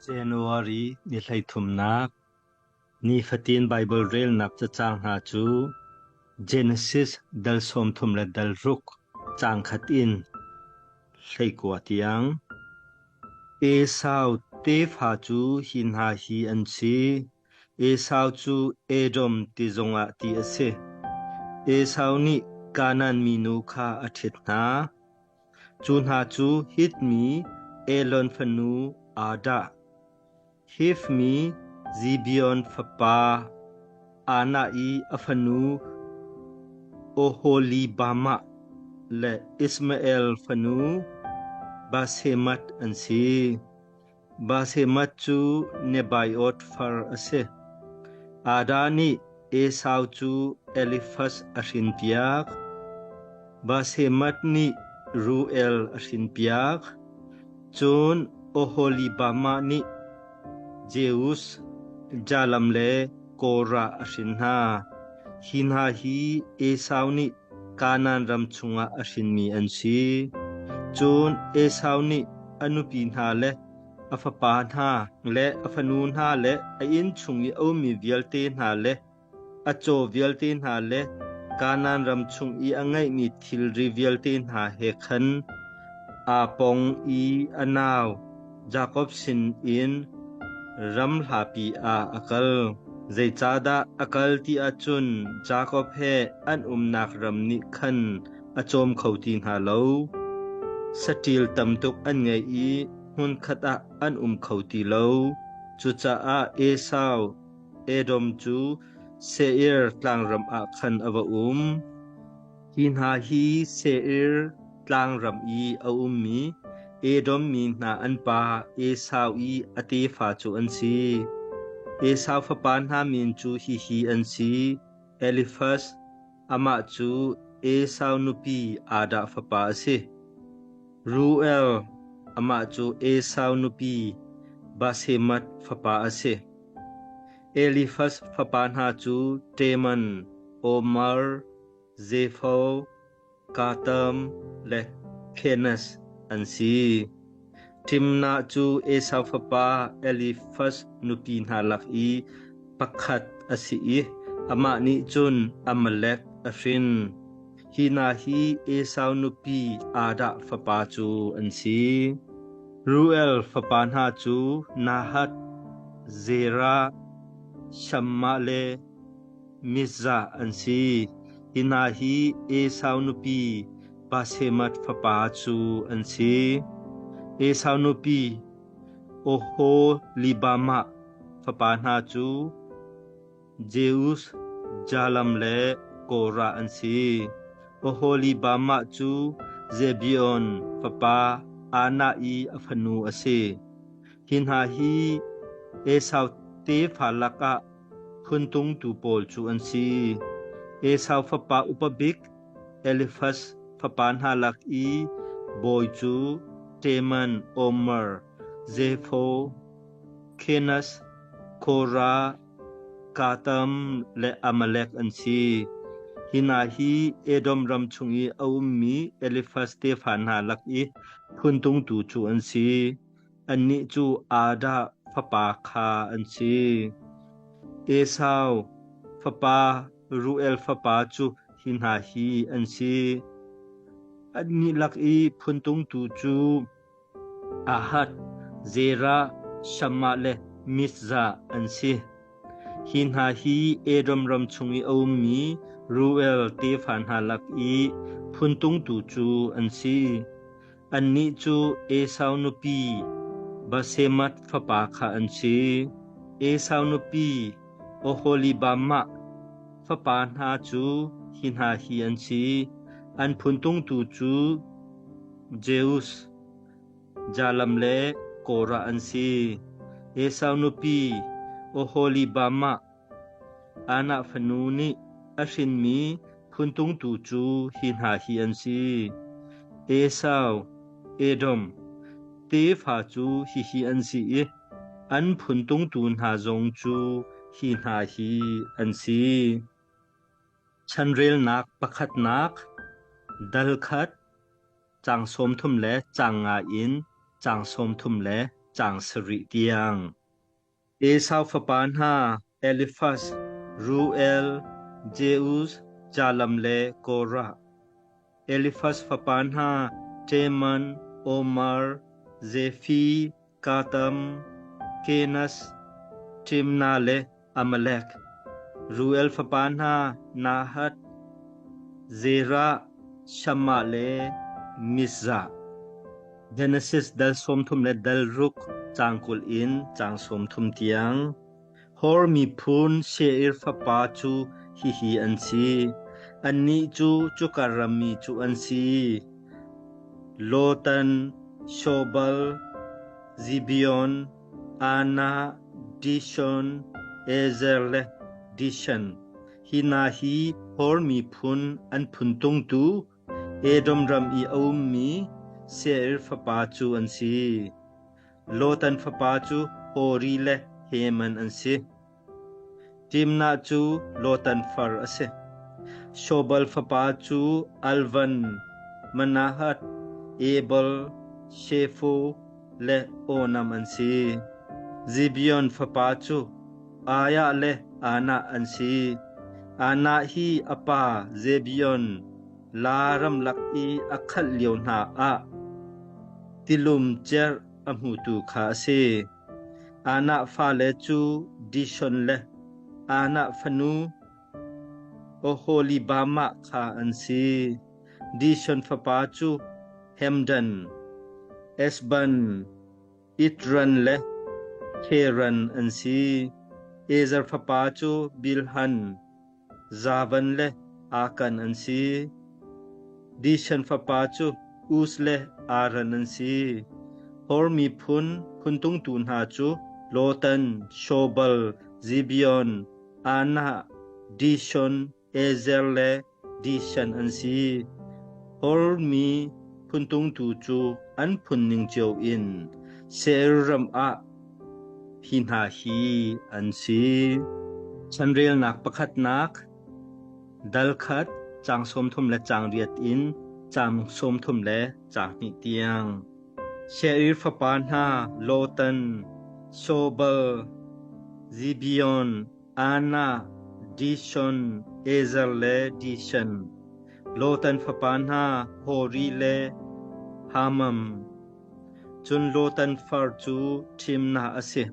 January ni 33 nifatin Baibal relnak cacang hna cu Genesis dal 30 le dal ruk caang khat in 19 tiang. Esau tefa cu hi hna hi an si. Esau cu Edom ti zongah ti a si. Esau nih Kanaan minu kha a ṭhit hna. Cu hna cu Hit mi Elon fanu Adah, Hiv mi Zibeon fapa Anah i a fanu Oholibamah le Ishmael fanu Basemath an si. Basemath cu Nebaioth far a si. Adah nih Esau cu Elifaz a hrinpiak. Basemath nih Ruel a hrinpiak. Cun Oholibamah nih Jeus, Jalam le Korah a hrin hna. Hi hna hi Esau nih Kanaan ram chungah a hrinmi an si. Cun Esau nih a nupi hna le a fapa hna le a fanu hna le a inn chung i a ummi vialte hna le A caw vialte hna le Kanaan ram chung i a ngeihmi thilri vialte hna he khan aa pong i a nau Jakob sinin ram hlapi ah a kal. Zeicahdah a kal ti ahcun Jakob he an umnak ram nih khan a cawm kho ti hna lo. Saṭil tam tuk an ngei i hmunkhat ah an um kho ti lo. Cucaah Esau Edom cu Seir tlangram ah khan a va um. Hi hna hi Seir tlangram i a ummi Edom mi hna an pa Esau i a tefa cu an si. Esau fapa hna min cu hihi an si: Elifaz, amah cu Esau nupi Adah fapa a si. Ruel, amah cu Esau nupi Basemath fapa a si. Elifaz fapa hna cu Teman, Omar, Zefo, Gatam le Kenaz an si. Timnah cu Esau fapa Elifaz nupi hna lak i pakhat a si i amah nih cun Amalek a hrin. Hi hna hi Esau nupi Adah fapa cu an si. Ruel fapa hna cu Nahath, Zerah, Shammah le Mizah an si. Hi hna hi Esau nupi Basemath fapa cu an si. Esau nupi Oholibamah fapa hna cu Jeus, Jalam le Korah an si. Oholibamah cu Zebeon fapa Anah i a fanu a si. Hi hna hi Esau tefa lakah phuntungtu pawl cu an si. Esau fapa upa bik Elifaz fapa hna lak i bawi cu Teman, Omer, Zefo, Kenaz, Korah, Gatam le Amalek an si. Hi hna hi Edom ram chung i a ummi Elifaz tefa hna lak i phuntungtu cu an si. Annih cu Adah fapa kha an si. Esau fapa Ruel fapa cu hi hna hi an si. Annih lak i phuntungtu cu Ahad, Zerah, Shammah le Mizah an si. Hi hna hi Edom ram chung i a ummi Ruel tefa hna lak i phuntungtu cu an si. Annih cu Esau nupi Basemath fapa kha an si. Esau nupi Oholibamah fapa hna cu hi hna hi an si. An phuntungtu cu Jeus, Jalam le Korah an si. Esau nupi Oholibamah, Anah fanu nih a hrinmi phuntungtu cu hi hna hi an si: Esau, Edom, tefa cu hihi an si i an phuntungtu hna zong cu hi hna hi an si. Chanrelnak pakhatnak, dal khat, caang 30 le caang nga in caang 33. caang sarih tiang. Esau fapa hna Elifaz, Ruel, Jeuz, Jalam le Korah. Elifaz fapa hna Teman, Omar, Zefi, Gatam, Kenas, Timna le Amalek. Ruel fapa hna Nahath, Zerah, Shammah le Mizah. Genesis dal 30 le dal ruk caang 20 in caang 30 tiang. Hor miphun Seir fapa cu hihi an si. Annih cu cuka rammi cu an si. Lotan, Shobal, Zibeon, Anah, Dishon, Ezer le Dishan. Hi hna hi Hor miphun an phuntungtu Edom ram i a ummi Seir fapa cu an si. Lotan fapa cu Hori le Heman an si. Timnah cu Lotan far a si. Shobal fapa cu Alvan, Manahath, Ebal, Shefo le Onam an si. Zibeon fapa cu Aiah le Anah an si. Anah hi a pa Zebeon La ramlak i a khalh lio hna ah tilum cerh a hmutu kha a si. Anah fale cu Dishon le Anah fanu Oholibamah kha an si. Dishon fapa cu Hemdan, Eshban, Itran le Kheran an si. Ezer fapa cu Bilhan, Zavan le Akan an si. Dishan fapa cu Uz le Aran an si. Hor miphun phuntungtu hna cu Lotan, Shobal, Zibeon, Anah, Dishon, Ezer le Dishan an si. Hor mi phuntungtu cu an phun ning cio in Seir ram ah Hi hna hi an si. Chanrelnak pakhatnak, dal khat, caang 30 le caang riat in caang 30 le caang hnih tiang. Seir fapa hna Lotan, Shobal, Zibeon, Anah, Dishon, Ezer le Dishan. Lotan fapa hna Hori le Hamam. Cun Lotan far cu Timnah a si.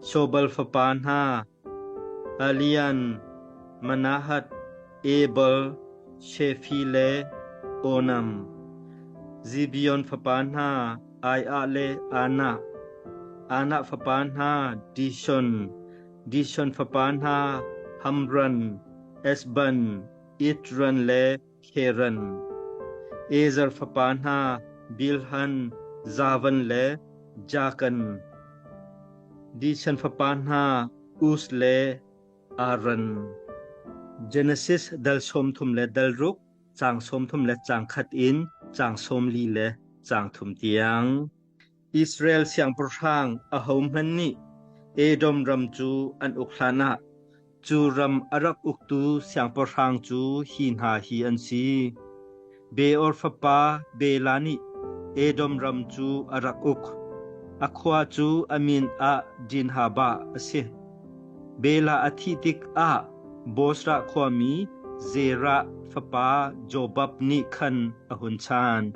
Shobal fapa hna Alian, Manahath, Ebal, Shefi le Onam. Zibeon fapa hna Aiah le Anah. Anah fapa hna Dishon, Dishon fapa hna Hamran, Esban, Itran le Kheran. Ezer fapa hna Bilhan, Zavan le Jakan. Dishan fapa hna Uz le Aran. Genesis dal 30 le dal ruk, caang 30 le caang khat in caang 40 le caang thum tiang. Israel siangpahrang ahohmanh nih Edom ram cu an uk hlanah Cu ram a rak uktu siangpahrang cu hi hna hi an si: Beor fapa Bela nih Edom ram cu a rak uk. A khua cu a min ah Dinhabah a si. Bela a thih tikah Bozrah khuami Zerah fapa Jobab nih khan a hun chan.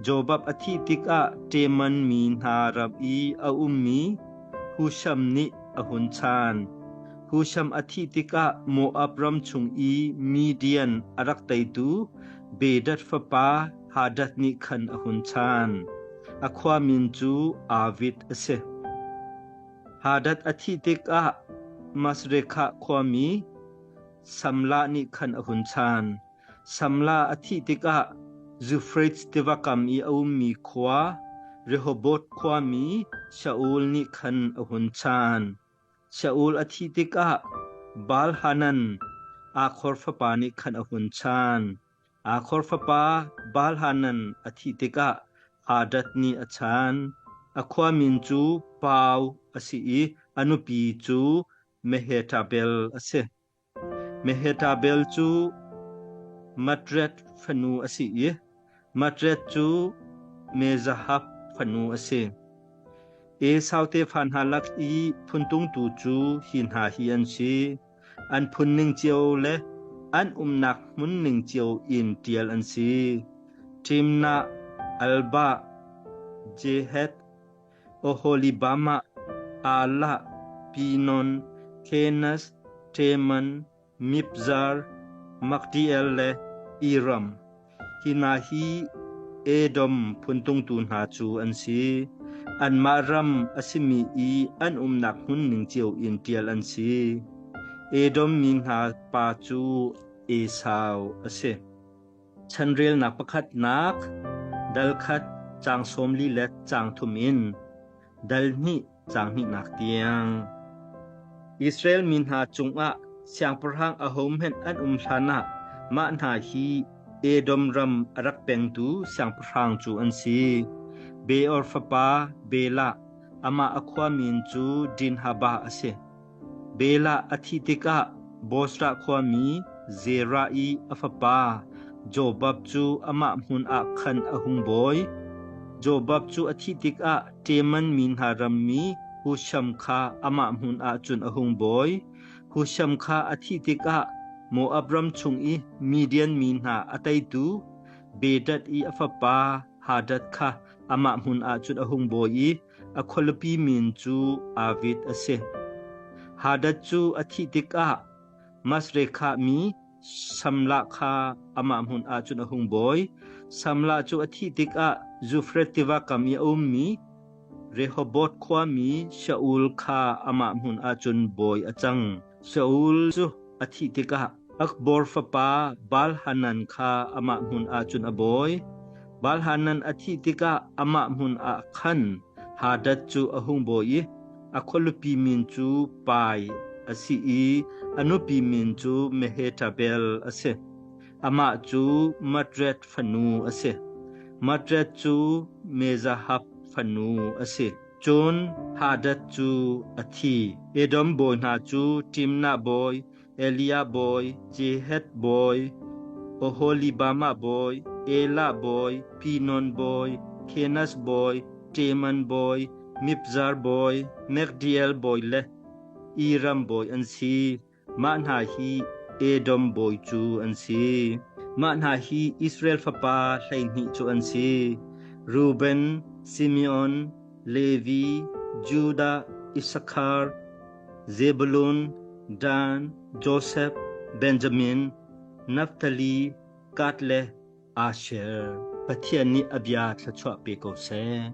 Jobab a thih tikah Teman mi hna ram i a ummi Husham nih a hun chan. Husham a thih tikah Moab ram chung i Midian a rak teitu Bedad fapa Hadad nih khan a hun chan. A khua min cu Avid a si. Hadad a thih tikah Masrekhah khuami Samlah nih khan a hun chan. Samla a thih tikah Zufrates tiva kam i a ummi khua Rehoboth khuami Shaul nih khan a hun chan. Shaul a thih tikah Baal-Hanan, Akhor fapa nih khan a hun chan. Akhor fapa Baal-Hanan a thih tikah Hadad nih a chan. A khua min cu Pau a si i a nupi cu Mehetabel a si. Mehetabel cu Matred fanu a si i Matred cu Mezahab fanu a si. Esau tefa hna lak i phuntungtu cu hi hna hi an si. An phun ning cio le an umnak hmun ning cio in ṭial an si. Timnah, Albah, Jeheth, Oholibamah, Alah, Pinon, Kenaz, Teman, Mibzar, Magdiel le Iram. Hi hna hi Edom phuntungtu hna cu an si. Anmah ram a simi i an umnak hmun ning cio in ṭial an si. Edom mi hna pa cu Esau a si. Chanrelnak pakhatnak dal khat caang 40 le caang thum in dal hnih caang hnihnak tiang. Israel mi hna cungah siangpahrang ahohmanh an um hlanah mah hna hi Edom ram a rak pengtu siangpahrang cu an si. Beor fapa Bela, amah a khua min cu Dinhabah a si. Bela a thih tikah Bozrah khuami Zerah i a fapa Jobab cu amah hmun ah khan a hung bawi. Jobab cu a thih tikah Teman mi hna rammi Husham kha amah hmun ah cun a hung bawi. Husham kha a thih tikah Moab ram chung i Midian mi hna a teitu Bedad i a fapa Hadad kha amah hmun ah cun a hung bawi i a khualipi min cu Avid a si. Hadad cu a thih tikah Masrekhah mi Samlah kha amah hmun ah cun a hung bawi. Samlah cu a thih tikah Zufret tiva kam i a ummi Rehoboth khuami Shaul kha amah hmun ah cun bawi a cang. Shaul cu a thih tikah Akbor fapa Baal-Hanan kha amah hmun ah cun a bawi. Baal-Hanan a thih tikah amah hmun ah khan Hadad cu a hung bawi i a khualipi min cu Pai a si i a nupi min cu Mehetabel a si. Amah cu Matred fanu a si. Matred cu Mezahab fanu a si. Cun Hadad cu a thi. Edom bawi hna cu Timnah bawi, Eliah bawi, Jeheth bawi, Oholibamah bawi, Elah bawi, Pinon bawi, Kenaz bawi, Teman bawi, Mibzar bawi, Magdiel bawi le Iram bawi an si. Mah hna hi Edom bawi cu an si. Mah hna hi Israel fapa 12 cu an si: Reuben, Simeon, Levi, Judah, Issakhar, Zebulun, Dan, Josef, Benjamin, Naftali, Gad le Asher. Pathian nih a bia thluachuah pe ko seh.